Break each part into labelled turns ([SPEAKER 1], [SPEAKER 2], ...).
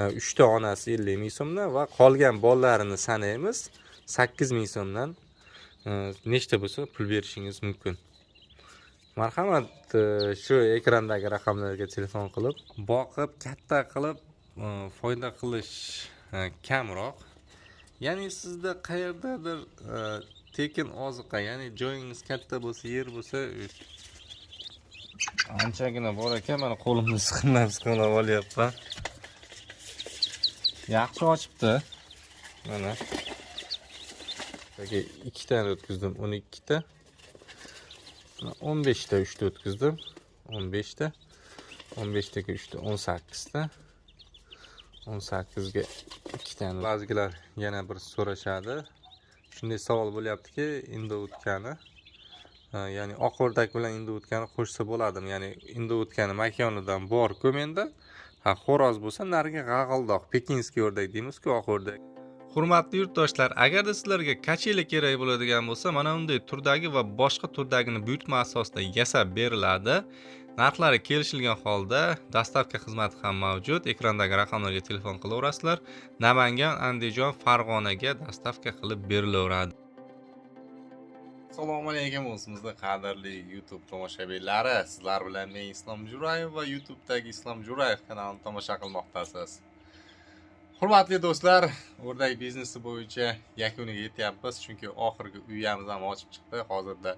[SPEAKER 1] 3 ta onasi 50 ming so'mdan va qolgan bolalarini sanaymiz 8 ming so'mdan nechta bo'lsa pul berishingiz mumkin. Marhamat, shu ekrandagi raqamlarga telefon qilib, boqib, katta qilib foyda qilish kamroq. Ya'ni sizda qayerdadir tekin oziqa, ya'ni joyingiz katta bo'lsa, yer bo'lsa, anchagina bor ekan. Mana qo'limni siqimlab olyapman. Yaxshi ochibdi. Mana. Yoki 2 tani o'tkazdim, 12 ta. 15 ta 3 ta o'tkazdim. 15 ta. 15 taga 3 ta 18 ta. 18 ga 2 tani. Ba'zilar yana bir so'rashadi. Shunday savol bo'lyaptiki, indovutkani, ya'ni oq o'rdak bilan indovutkani qo'shsa bo'ladimi? Ya'ni indovutkani makionidan bor-ku menda. Ha, xo'roz bo'lsa narigi g'ag'ildoq, pekinskiy o'rdak deymiz-ku, oq o'rdak. Hurmatli yurtdoshlar, agarda sizlarga kachela kerak bo'ladigan bo'lsa, mana bunday turdagi va boshqa turdagini buyurtma asosida yasab beriladi. Narxlari kelishilgan holda dostavka xizmati ham mavjud. Ekrandagi raqamlarga telefon qilaverasizlar. Namangan, Andijon, Farg'onaga dostavka qilib berilaveradi. Assalomu alaykum o'zimizning qadrli YouTube tomoshabinlari. Sizlar bilan men Islom Jurayev va YouTube'dagi Islom Jurayev kanalini tomosha qilmoqdasiz. Hurmatli do'stlar, o'rdak biznesi bo'yicha yakuniga yetyapmiz, chunki oxirgi uyamiz ham ochib chiqdi. Hozirda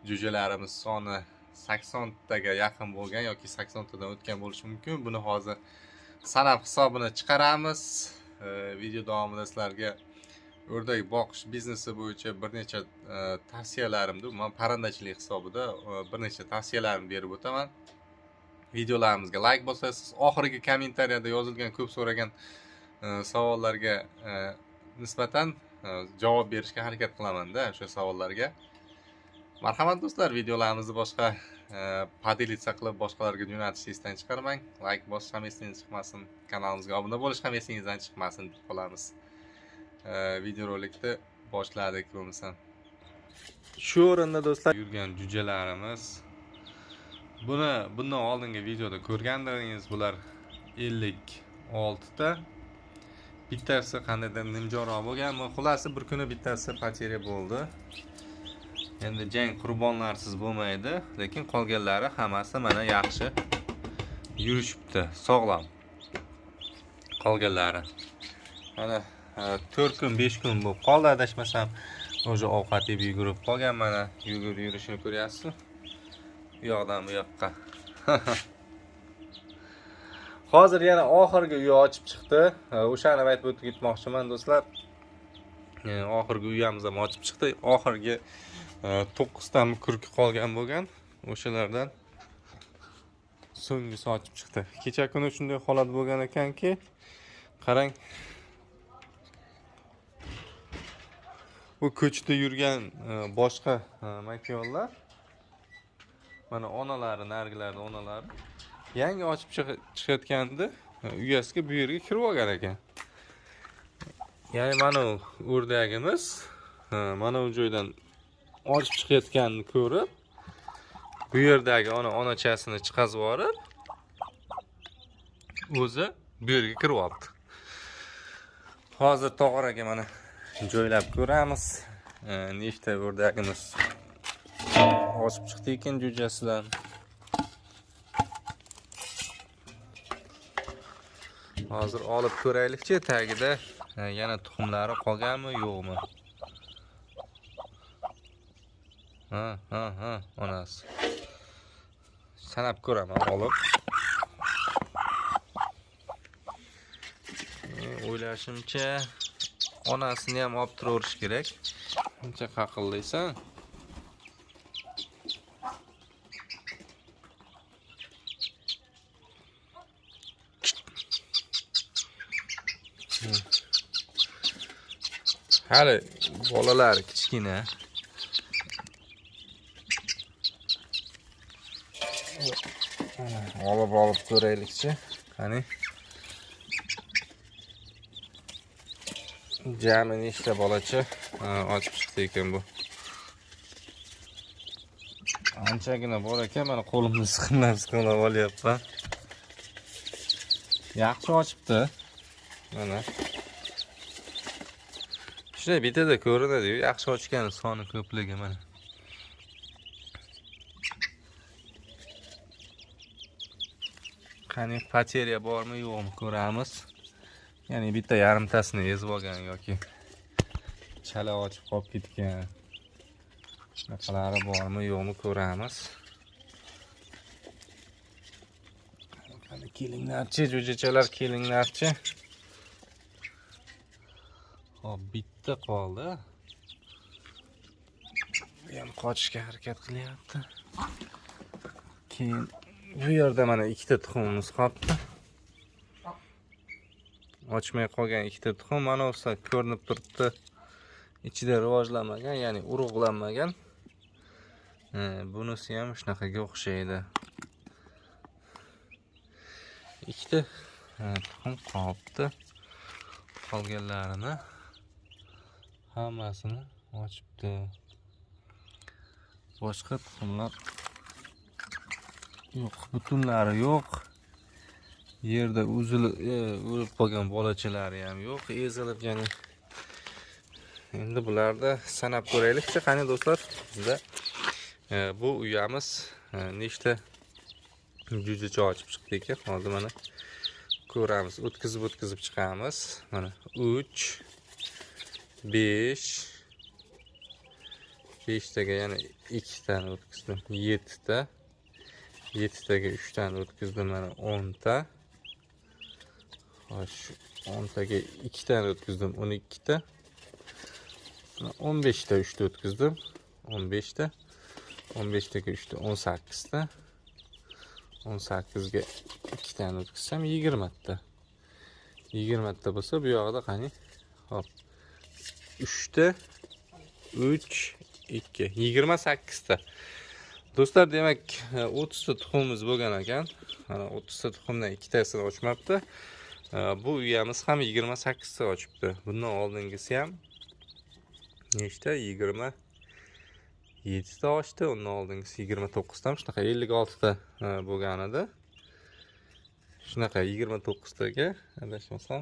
[SPEAKER 1] jo'jalarimiz soni 80 taga yaqin bo'lgan yoki 80 tadan o'tgan bo'lishi mumkin. Buni hozir sanab hisobini chiqaramiz. Video davomida sizlarga o'rdak boqish biznesi bo'yicha bir necha tavsiyalarimni, umuman parrandachilik hisobida bir necha tavsiyalarimni berib o'taman. Videolarimizga like bosasiz. Oxirgi kommentariyada yozilgan ko'p so'ragan savollarga nisbatan javob berishga harakat qilaman-da o'sha savollarga. Marhamat do'stlar, videolarimizni boshqa podelitsa qilib boshqalarga jo'natishni esdan chiqarmang. Like bosish ham esingizdan chiqmasin, kanalimizga obuna bo'lish ham esingizdan chiqmasin deb qolamiz. Videorolikni boshladik bo'lmasa. Shu o'rinda do'stlar, yurgan jo'jalarimiz, buni bundan oldingi videoda ko'rgandiringiz, bular 56 ta. Bittasi qandaydir nimjonroq bo'lgan, xullasi bir kuni bittasi poterya bo'ldi. Endi jang qurbonlarsiz bo'lmaydi, lekin qolganlari hammasi mana yaxshi yurishibdi, sog'lom. Qolganlari mana 4 kun, 5 kun bo'lib qoldi adashmasam, o'sha ovqat yeb yugurib qolgan. Mana yugurib yurishini ko'ryapsiz. U yoqdan bu yoqqa. Hozir yana oxirgi uyi ochib chiqdi. O'shani aytib o'tib ketmoqchiman do'stlar. Oxirgi uyamiz ham ochib chiqdi. Oxirgi 9 ta kurki qolgan bo'lgan. O'shalardan so'nggisi ochib chiqdi. Kecha kuni shunday holat bo'lgan ekanki, qarang. Bu ko'chada yurgan boshqa makiyonlar, mana onalari, narigilarning onalari yangi ochib chiqayotganda uyasiga bu yerga kirib olgan ekan. Ya'ni mana u o'rdagimiz mana bu joydan ochib chiqayotganini ko'rib, bu yerdagi ona onachasini chiqazib yuborib, o'zi bu yerga kirib olibdi. Hozir tog'oraga mana joylab ko'ramiz. Nechta o'rdagimiz ochib chiqdi ekan jo'jasidan. Hozir olib ko'raylikchi, tagida yana tuxumlari qolganmi, yo'qmi? Ha, ha, ha, onasi. Sanab ko'raman olib. O'ylashimcha onasini ham olib turaverish kerak. Uncha qaqillaysan. Hali bolalar kichkina. Olib ko'raylikchi. Qani. Jami nechta bolacha ochib chiqdi ekan bu. Anchagina bor ekan, mana qo'limni siqimlab olyapman. Yaxshi ochibdi. Mana. Shunday bittada ko'rinadi-yu, yaxshi ochgan soni ko'pligi mana. Qani poteriya bormi yo'qmi ko'ramiz. Ya'ni bitta yarimtasini ezib olgan yoki chala ochib qolib ketgan. Shunaqalari bormi yo'qmi ko'ramiz. Qani kelinglarchi, jo'jachalar kelinglarchi. Hop, bitta qoldi. Bu ham qochishga harakat qilyapti. Keyin bu yerda mana ikkita tuxumimiz qolibdi. Ochmay qolgan ikkita tuxum mana o'sa ko'rinib turibdi. Ichida rivojlanmagan, ya'ni urug'lanmagan. Bunisi ham shunaqaga o'xshaydi. Ikkita tuxum qolibdi. Qolganlarini hammasini ochibdi. Boshqa tuxumlar yo'q, butunlari yo'q. Yerda uzilib o'lib qolgan bolachalari ham yo'q, ezilib, ya'ni endi bularda sanab ko'raylikchi. Qani do'stlar, bizda bu uyamiz nechta jo'jacha ochib chiqdi ekan. Hozir mana ko'ramiz, o'tkazib chiqamiz. Mana 3 5 5 taga yana 2 tani o'tkazdim, 7 ta, 7 taga 3 tani o'tkazdim, mana 10 ta. Xo'sh, 10 taga 2 tani o'tkazdim, 12 ta. 15 ta 3 ta o'tkazdim, 15 ta. 15 taga 3 ta 18 ta. 18 ga 2 tani o'tkazsam 20 ta. 20 ta bo'lsa, bu yog'ida qani? Hop. 3 ta 3 2 28 ta. Do'stlar, demak 30 ta tuxumimiz bo'lgan ekan. Mana 30 ta tuxumdan ikkitasini ochmabdi. Bu uyamiz ham 28 ta ochibdi. Bundan oldingisi ham nechta? 27 ta ochdi. Undan oldingisi 29 ta. Shunaqa 56 ta bo'lgan edi. Shunaqa 29 taga adashmasam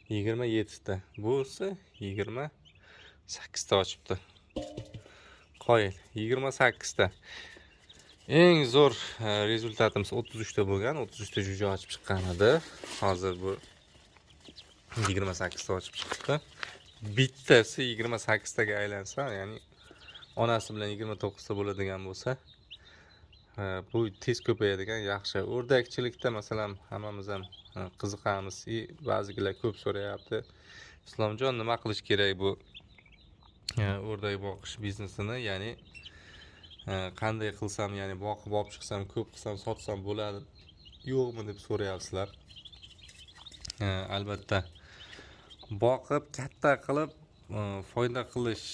[SPEAKER 1] 27 ta. Bu esa 28 ta ochibdi. Qoyil, 28 ta. Eng zo'r rezultatimiz 33 ta bo'lgan. 33 ta jo'ja ochib chiqqan edi. Hozir bu 28 ta ochib chiqdi. Bittasi 28 taga aylansa, ya'ni onasi bilan 29 ta bo'ladigan bo'lsa, bu tez ko'payadigan yaxshi. O'rdakchilikda masalan hammamiz ham qiziqamiz. Ba'zilar ko'p so'rayapti. Islomjon, nima qilish kerak bu o'rdak boqish biznesini, ya'ni qanday qilsam, ya'ni boqib olib chiqsam, ko'p qilsam, sotsam bo'ladi yo'qmi deb so'rayapsizlar. Albatta boqib katta qilib foyda qilish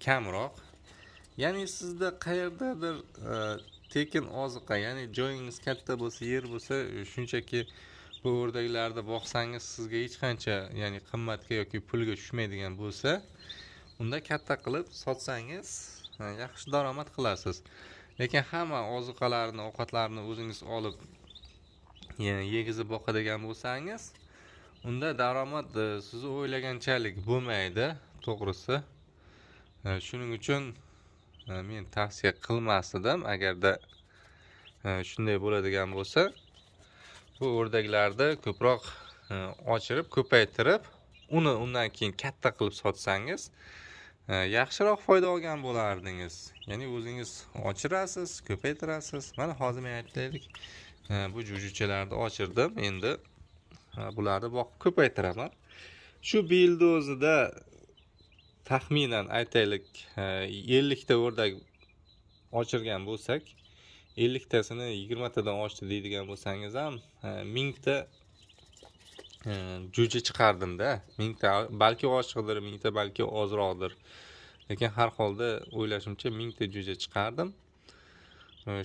[SPEAKER 1] kamroq. Ya'ni sizda qayerdadir tekin oziqa, ya'ni joyingiz katta bo'lsa, yer bo'lsa, shunchaki bu o'rdaklarni boqsangiz sizga hech qancha, ya'ni qimmatga yoki pulga tushmaydigan bo'lsa, unda katta qilib sotsangiz yaxshi daromad qilasiz. Lekin hamma oziqalarni, ovqatlarni o'zingiz olib, ya'ni yegizib boqadigan bo'lsangiz, unda daromad siz o'ylaganchalik bo'lmaydi, to'g'risi. Shuning uchun men tavsiya qilmas edim. Agarda shunday bo'ladigan bo'lsa, bu o'rdaklarni ko'proq ochirib, ko'paytirib, uni undan keyin katta qilib sotsangiz, yaxshiroq foyda olgan bo'lardingiz. Ya'ni o'zingiz ochirasiz, ko'paytirasiz. Mana hozir men aytaylik, bu jo'jachalarni ochirdim, endi bularni boqib ko'paytiraman. Shu yilni o'zida taxminan aytaylik 50 ta o'rdak ochirgan bo'lsak, 50 tasini 20 tadan ochdi deydigan bo'lsangiz ham 1000 ta jo'ja chiqardim-da. 1000 ta balki oshiqdir, 1000 ta balki ozroqdir. Lekin har holda o'ylashimcha 1000 ta jo'ja chiqardim.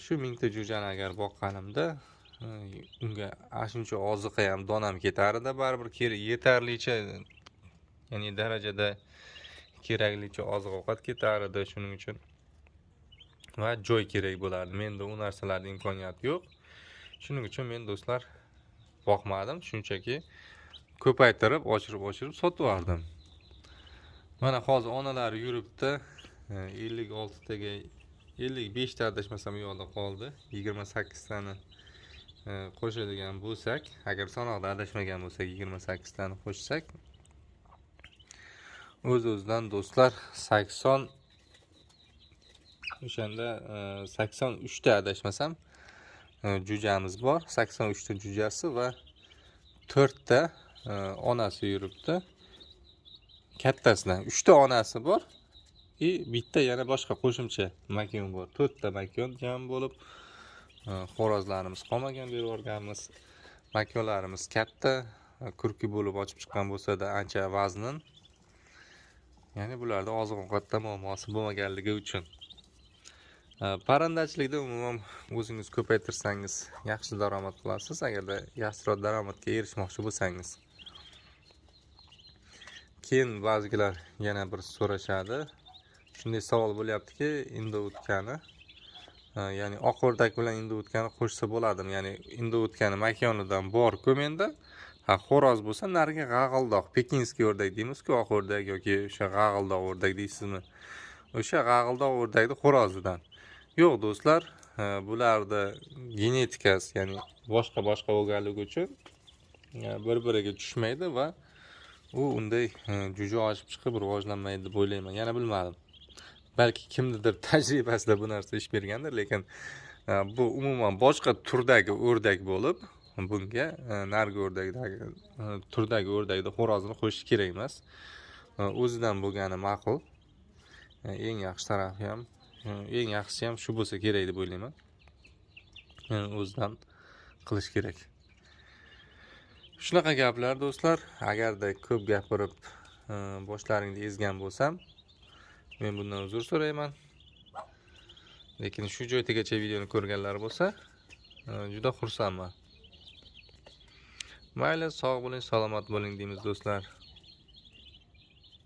[SPEAKER 1] Shu 1000 ta jo'jani agar boqqanimda unga shuncha oziqa ham, don ham ketar edi, baribir yetarlicha, ya'ni darajada keraklicha oziq-ovqat ketar edi. Shuning uchun va joy kerak bo'lardi. Menda u narsalarning imkoniyati yo'q. Shuning uchun men do'stlar boqmadim. Shunchaki Ko'paytirib, oshirib sotib yubordim. Mana hozir onalari yuribdi. 56 taga 55 ta adashmasam u yoqda qoldi. 28 tani qo'shadigan bo'lsak, agar sanoqda adashmagan bo'lsak, 28 tani qo'shsak, o'z-o'zidan do'stlar 80 o'shanda 83 ta adashmasam jo'jamiz bor. 83 ta jo'jasi va 4 ta onasi yuribdi. Kattasidan 3 ta onasi bor. Bitta yana boshqa qo'shimcha makion bor. 4 ta makion jam bo'lib, xo'rozlarimiz qolmagan, berib yuborganmiz. Makionlarimiz katta, kurki bo'lib ochib chiqqan bo'lsa-da ancha vaznin. Ya'ni bularda oziq-ovqatda muammosi bo'lmaganligi uchun. Parrandachilikda umuman o'zingiz ko'paytirsangiz yaxshi daromad qilasiz, agarda yaxshiroq daromadga erishmoqchi bo'lsangiz. Keyin ba'zilar yana bir so'rashadi. Shunday savol bo'lyaptiki, indovutkani, ya'ni oq o'rdak bilan indovutkani qo'shsa bo'ladimi? Ya'ni indovutkani makionidan bor-ku menda. Ha, xo'roz bo'lsa narigi g'ag'ildoq, pekinskiy o'rdak deymiz-ku, oq o'rdak yoki o'sha g'ag'ildoq o'rdak deysizmi? O'sha g'ag'ildoq o'rdakni xo'rozidan. Yo'q do'stlar, bularda genetikasi, ya'ni boshqa bo'lganligi uchun bir-biriga tushmaydi va u unday jo'ja ochib chiqib rivojlanmaydi deb o'ylayman. Yana bilmadim. Balki kimnidir tajribasida bu narsa ish bergandir, lekin bu umuman boshqa turdagi o'rdak bo'lib, bunga narigi o'rdakdagi turdagi o'rdakda xo'rozini qo'shish kerak emas. O'zidan bo'lgani ma'qul. Eng yaxshi tarafi ham, eng yaxshisi ham shu bo'lsa kerak deb o'ylayman. O'zidan qilish kerak. Shunaqa gaplar do'stlar. Agarda ko'p gapirib boshlaringni ezgan bo'lsam, men bundan uzr so'rayman. Lekin shu joygacha videoni ko'rganlar bo'lsa, juda xursandman. Mayli, sog' bo'ling, salomat bo'ling deymiz do'stlar.